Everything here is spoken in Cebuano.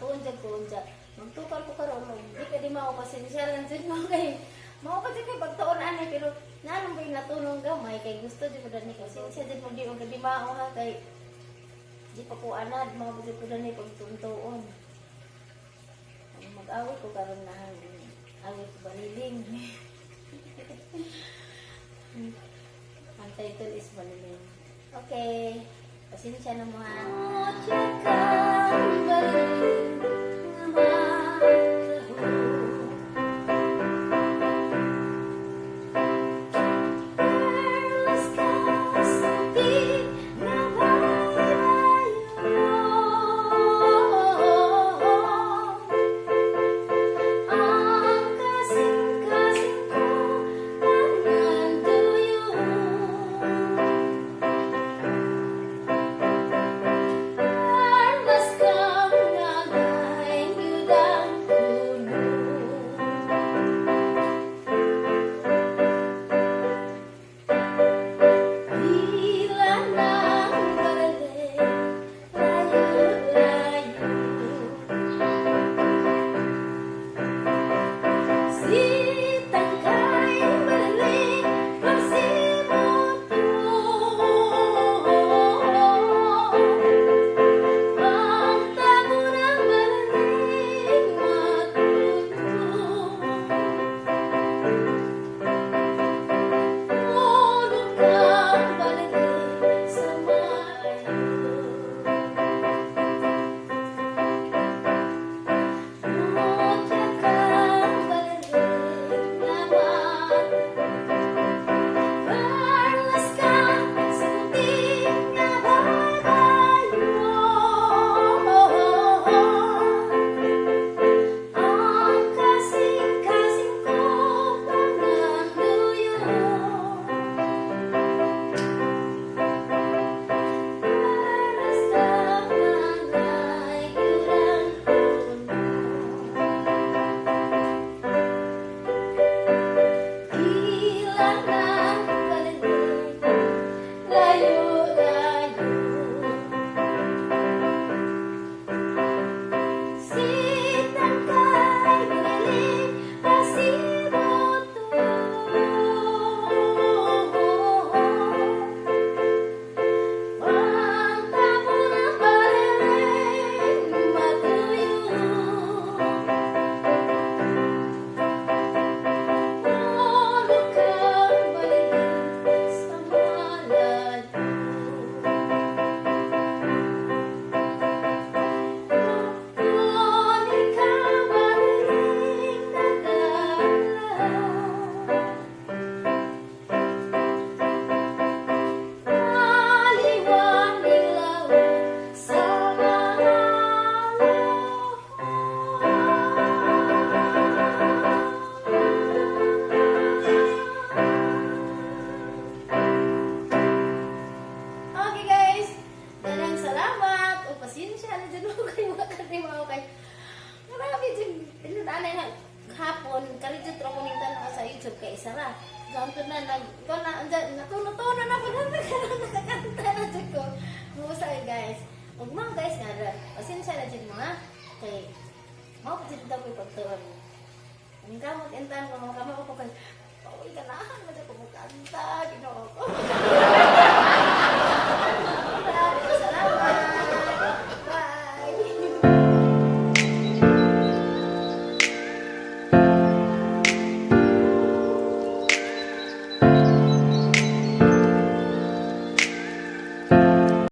Tuon jud ko unja. Magtukar ko karon og di ka di mao, pasensya lang jud mo kay mao pa jud kay pagtuon ani, pero nanong ba yung natunong gamay kay gusto jud ko dani. Pasensya jud mo di mo di mao ha, kay di pa ko anad, mao pa jud ko dani pagtuon. Ang mag-awit ko karon na awit ko baliling. Ang title is "Baliling." Okay. Pasensya na mo ha. Mutya kang baliling nga mataho. Perlas ka sa di nga baybayo. Ang kasing-kasing ko panganduyo. Perlas kang nagay yudang kuno. Pila ng baliling, layo-layo. Si tangkay baliling, pasibuto. Ang tabo ng baliling matuto. Ulog kang baliling sa malayo. Mutya kang baliling nga mataho. Perlas ka sa puti nga baybayo. Ang kasing-kasing ko panganduyo. Perlas kang nangay yurang kuno. Pila ng baliling, layo-layo. Si tangkay baliling, pasibuto. Ang tabo ng baliling matuyo. Ulog kang baliling sa malayo. Loni ka baliling nagalaw. Aliwanilaw sa mga Okay guys, daghang salamat o pasensya na dyan mo kayo mga kadimaw kay marami dyan tinudanay na hapon karidyo ko ning tan sa YouTube kay isara. Ganto na nag ko na natuno na ko na nakakanta na jud ko. Musa guys. Ug mga guys nga pasensya na jud mga kay mao pa jud daw ko pagtuon. Ang kamot intan ko mga kamot ko kay pauwi ka na.